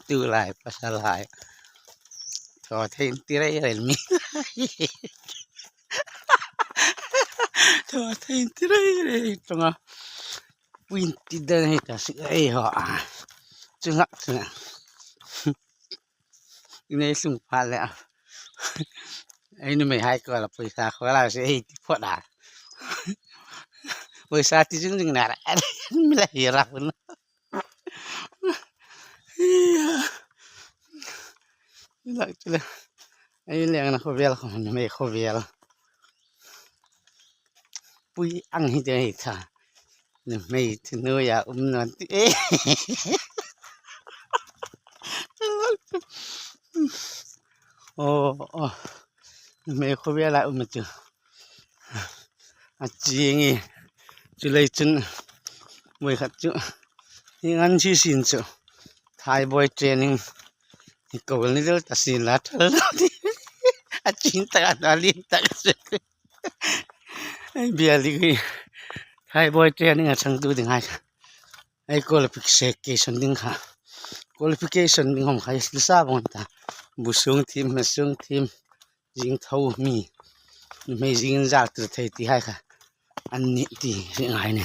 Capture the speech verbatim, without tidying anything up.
Tulai pasal hai. Tho thei in ti rei rei mi. Tho thei in ti rei rei tonga. Puin ti dan hei ta si ei ho a. Chungak chungak. Inei sung pha le a. Ei numei hai ko la poisa ko la si ei ti pho da. Poisa ti jing jing na ra. Mi la hi ra pun. Lak chule. Ei leng na khovel ko numei khovel. Pui ang hi te hi tha. Numei thinu ya um non ti. Eh. Oh, oh. Numei khovel a um chu. A chi nge. Chulei chun. Moi khat chu. Hi ngan chi sin chu. Thai boy training. Hi ko ni del ta sin la thal. A chin ta na lin ta. Ei, bial ding hi. Thai boy training a chang tu ding hai. Ei, qualification ding kha. Qualification ding hom khai, lisa bong ta. Bu sung thim, ma sung thim. Jing thou mi. Mi jing jal tu thei ti hai kha. An ni ti, jing hai ne.